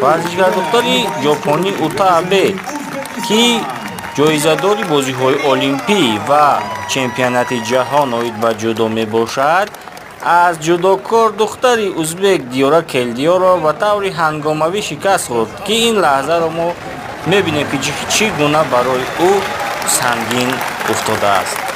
Варзишгардухтари ҷопонӣ Ута Абе, ки ҷоизадори бозиҳои олимпӣ ва чемпионати ҷаҳон оид ба ҷудо мебошад, аз ҷудокор духтари узбек Диёра Келдиёрова ба таври ҳангомавӣ шикаст хӯрд, ки ин лаҳзаро мо мебинем, ки чӣ гуна барои ӯ сангин уфтодааст.